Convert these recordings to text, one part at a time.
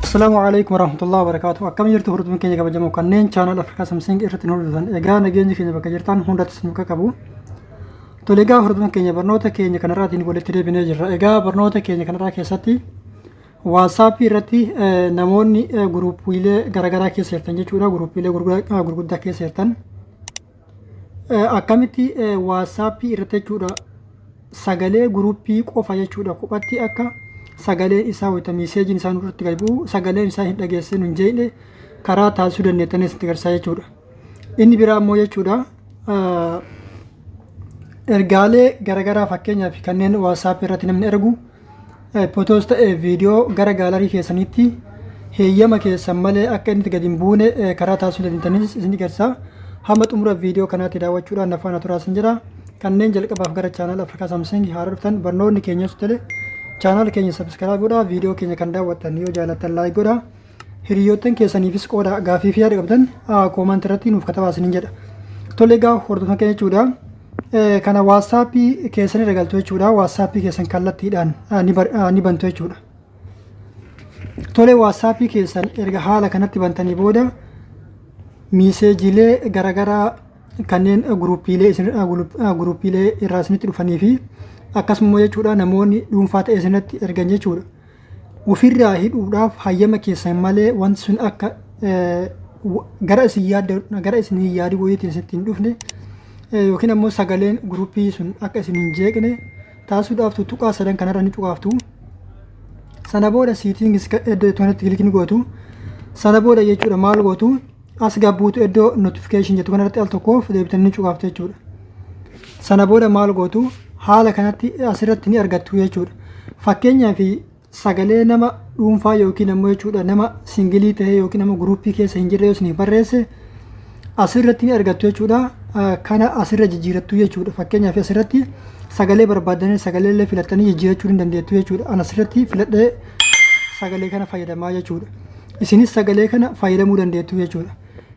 Assalaamu alaikum warahmatullahi wabarakatuh. Akkam jirtu hordoftoonni keenya kabajamoo kanneen channel Afrikaa Samsung irratti nu hordoftan? Egaa nageenyi keenya bakka jirtan hundatti isin qabu. Tole, egaa hordoftoonni keenya, barnoota keenya kanarraatiin walitti deebinee jirra. Egaa barnoota keenya kanarraa keessatti WhatsAppii irratti namoonni guruupiilee garaagaraa keessa jirtan jechuudha. Guruupiilee gurguddaa keessa jirtan. Akkamitti WhatsAppii irratti jechuudha, sagalee guruupii qofa jechuudha, kophatti akka sagaleen isaa wayita messageiin isaa nurratti gadi bu'u sagaleen isaa hin dhageessin hin jeeqne karaa taasisuu dandeettanis itti agarsiisaa jechuudha. Inni biraa immoo jechuudha, ergaalee garaagaraa, fakkeenyaaf kanneen WhatsAppii irratti namni ergu, photos ta'e viidiyoo, gara gallery keessanitti heeyyama keessan malee akka inni gadi hin buune karaa taasisuu dandeettanis isin agarsiisa. Hamma xumura viidiyoo kanaatti daawwachuudhaan na faana turaa isin jira. Kanneen jalqabaaf gara channel Afrikaa Samsung haaraa dhuftan, barnoonni keenya tole channel keenya subscribe godhaa, viidiyoo keenya kan daawwattan yoo jaalattan like godhaa. Hiriyoottan keessaniifis qooda, gaafii fi yaada qabdan comment irratti nuuf katabaa isiniin jedha. Tole, egaa hordofan keenya jechuudha. Kana WhatsAppii keessan irra galtu jechuudha. WhatsAppii keessan kallattiidhaan ni bantu jechuudha. Tole, WhatsAppii keessan erga haala kanatti bantanii booda messageiilee garaagaraa kanneen guruupiilee irraa isinitti dhufanii fi akkasuma jechuudha namoonni dhuunfaa ta'e isinitti ergan jechuudha. Ofirraa hidhuudhaaf, hayyama keessan malee wanti sun akka gara isin yaadda gara isin hin yaadin wayiitiin isinitti hin dhufne yookiin ammoo sagaleen guruupii sun akka isin hin jeeqne taasisuudhaaf tuttuqaa sadan kanarra ni cuqaaftu. Sana booda settings iddoo kanatti click ni gootu. Sana booda jechuudha maal gootu? As gabbuutu, iddoo notification jettu kanarratti al tokkoof deebitanii ni cuqaaftu jechuudha. Sana booda maal gootu? Haala kanatti asirratti ni argattu jechuudha. Fakkeenyaaf sagalee nama dhuunfaa yookiin ammoo jechuudha nama single ta'e yookiin ammoo guruupii keessa hin jirre yoo isiniif barreesse asirratti ni argattu jechuudha. Kana asirra jijjiirattu jechuudha. Fakkeenyaaf asirratti sagalee barbaadanii sagalee illee filattanii jijjiirachuu ni dandeettu jechuudha. An asirratti filadhee sagalee kana fayyadamaa jechuudha. Isinis sagalee kana fayyadamuu dandeettu jechuudha.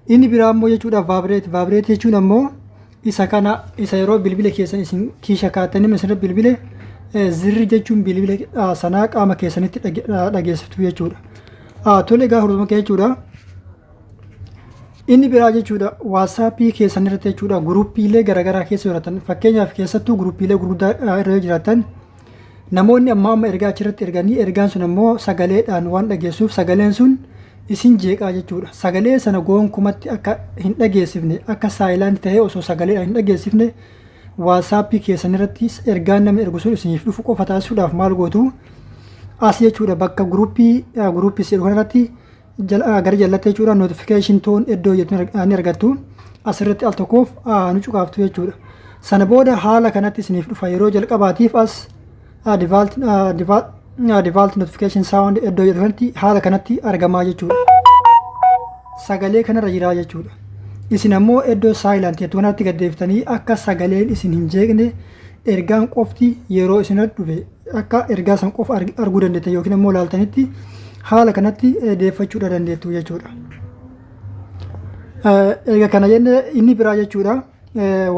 Inni biraa ammoo jechuudha vibrate. Vibrate jechuun ammoo isa kana, isa yeroo bilbila keessan isin kiisha kaa'attanii isinirra bilbile zirri jechuun bilbila sanaa qaama keessanitti dhageessiftu jechuudha. Tole, egaa hordofaa jechuudha. Inni biraa jechuudha WhatsAppii keessan irratti jechuudha guruupiilee garaagaraa keessa jiraatan, fakkeenyaaf keessattuu guruupiilee gurguddaa irra yoo jiraatan, namoonni amma amma ergaa achirratti erganii ergaan sun ammoo sagaleedhaan waan dhageessuuf sagaleen sun isin jeeqaa jechuudha. Sagalee sana gonkumatti akka hin dhageessifne, akka silent ta'ee osoo sagaleedhaan hin dhageessifne WhatsAppii keessan irratti ergaan namni ergu sun isiniif dhufu qofa taasisuudhaaf maal gootu? As jechuudha bakka guruupii jedhu kanarratti gara jalatti jechuudha notification tone iddoo jettu ni argattu. Asirratti al tokkoof ni cuqaaftu jechuudha. Sana booda haala kanatti isiniif dhufa. Yeroo jalqabaatiif as default notification sound iddoo jedhu kanatti haala kanatti argamaa jechuudha. Sagalee kanarra jira jechuudha. Isin ammoo iddoo silent jettu kanatti gad deebiftanii akka sagaleen isin hin jeeqne, ergaan qofti yeroo isin dhufe akka ergaa san qofa arguu dandeettan yookiin ammoo ilaaltanitti haala kanatti deeffachuudha dandeettu jechuudha. Erga kana jenne, inni biraa jechuudha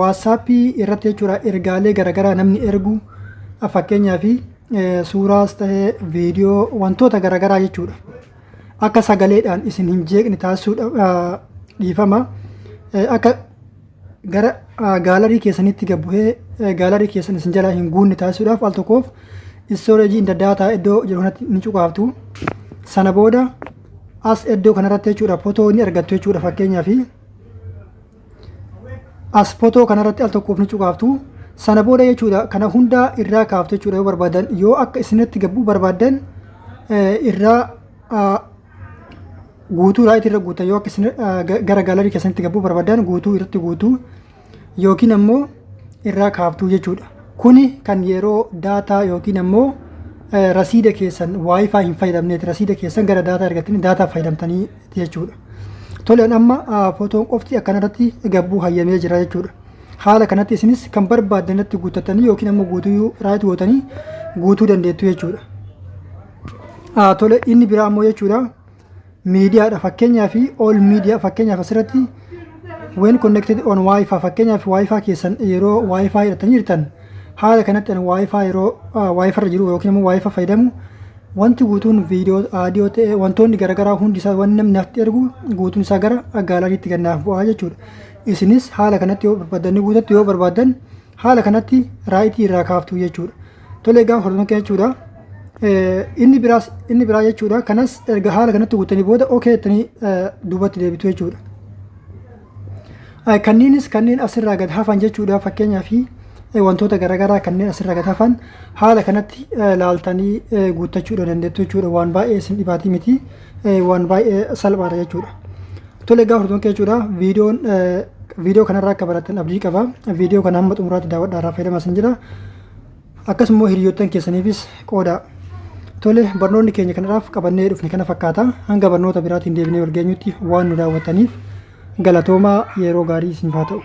WhatsAppii irratti jechuudha ergaalee garaagaraa namni ergu, fakkeenyaaf suuraas ta'ee viidiyoo, wantoota garaagaraa jechuudha. Akka sagaleedhaan isin hin jeeqne taasisuudha, dhiifama. Akka gara gallery keessanitti gad bu'ee gallery keessan isin jalaa hin guunne taasisuudhaaf al tokkoof storage and data iddoo jiru kanatti ni cuqaaftu. Sana booda as iddoo kanarratti jechuudha photo ni argattu jechuudha. Fakkeenyaaf as photo kanarratti al tokkoof ni cuqaaftu. Sana booda jechuudha kana hundaa irraa kaaftu jechuudha. Yoo barbaadan, yoo akka isinitti gabbuu barbaadan, irraa guutuu right irra guutan. Yoo akka isin gara gallery keessanitti gabbuu barbaadan guutuu irratti guutuu yookiin ammoo irraa kaaftuu jechuudha. Kuni kan yeroo data yookiin ammoo rasiida keessan WiFi hin fayyadamneeti, rasiida keessan gara data argattanii data fayyadamtanii jechuudha. Toleen, amma photoon qofti akkanarratti gabbuu hayyamee jira jechuudha. Haala kanatti isinis kan barbaaddanitti guuttatanii yookiin ammoo guutuu right gootanii guutuu dandeettu jechuudha. Tole, inni biraa ammoo jechuudha miidiyaadha. Fakkeenyaaf all media, fakkeenyaaf asirratti when connected on WiFi, fakkeenyaaf WiFi keessan yeroo WiFi hidhatanii jirtan, haala kanatti ani WiFi yeroo WiFi irra jiru yookiin immoo WiFi fayyadamu Wanti guutuun viidiyoo, audio ta'e, wantoonni garaagaraa hundi isaa, wanni namni natti ergu guutuun isaa gara gallerytti gannaaf bu'aa jechuudha. Isinis haala kanatti yoo barbaadan ni guutattu, yoo barbaadan haala kanatti right irraa kaaftu jechuudha. Tole, egaa hordoftoota keenya jechuudha. Inni biraa jechuudha, kanas erga haala kanatti guutanii booda okay jettanii duubatti deebitu jechuudha. Kanniinis kanneen asirraa gad hafan jechuudha. Fakkeenyaa fi wantoota garaagaraa kanneen asirraa gad hafan haala kanatti laaltanii guuttachuu dandeettu jechuudha. Waan baay'ee isin dhibaatii miti, waan baay'ee salphaadha jechuudha. Tole, egaa hordoftoota jechuudha, viidiyoo kanarraa akka barattan abdii qaba. Viidiyoo kana hamma xumuraatti daawwadhaa, irraa fayyadamaa isin jira. Akkasuma hiriyoottan keessaniifis qooda. Tole, barnoonni keenya kanarraaf qabannee dhufne kana fakkaata. Hanga barnoota biraatiin deebinee wal geenyutti waan nu daawwattaniif galatoomaa, yeroo gaarii isiniif haa ta'u.